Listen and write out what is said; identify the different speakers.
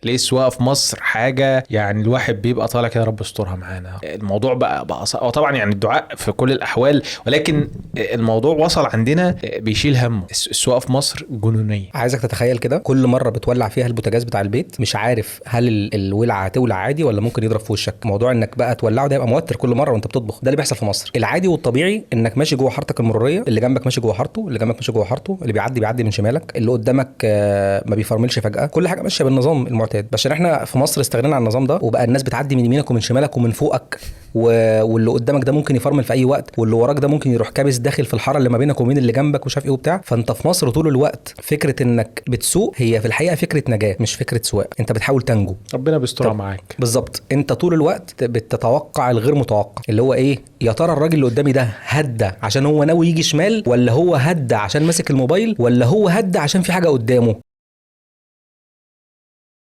Speaker 1: ليه السواقة في مصر حاجة يعني الواحد بيبقى طالع كده رب استرها معانا. الموضوع بقى صعب. طبعا يعني الدعاء في كل الاحوال، ولكن الموضوع وصل عندنا بيشيل همه. السواقة في مصر جنونيه.
Speaker 2: عايزك تتخيل كده كل مرة بتولع فيها البوتاجاز بتاع البيت مش عارف هل الولعه هتولع عادي ولا ممكن يضرب في وشك. موضوع انك بقى تولعه ده يبقى موتر كل مرة وانت بتطبخ. ده اللي بيحصل في مصر. العادي والطبيعي انك ماشي جوه حارتك المرورية، اللي جنبك ماشي جوه حارته، اللي جنبك ماشي جوه حارته، اللي بيعدي بيعدي من شمالك، اللي قدامك ما بيفرملش فجاة، كل حاجة ماشية بالنظام المعتاد. بس عشان احنا في مصر استغنينا عن النظام ده، وبقى الناس بتعدي من يمينك ومن شمالك ومن فوقك، واللي قدامك ده ممكن يفرمل في اي وقت، واللي وراك ده ممكن يروح كابس داخل في الحارة اللي ما بينك وبين اللي جنبك ومش عارف ايه وبتاع. فانت في مصر طول الوقت فكرة انك بتسوق هي في الحقيقة فكرة نجاه مش فكرة سواقة، انت بتحاول تنجو.
Speaker 1: ربنا بيسترها معاك.
Speaker 2: بالظبط، انت طول الوقت بتتوقع الغير متوقع، اللي هو ايه، يا ترى الراجل اللي قدامي ده هدى عشان هو ناوي يجي شمال، ولا هو هدى عشان ماسك الموبايل، ولا هو هدى عشان في حاجة قدامه.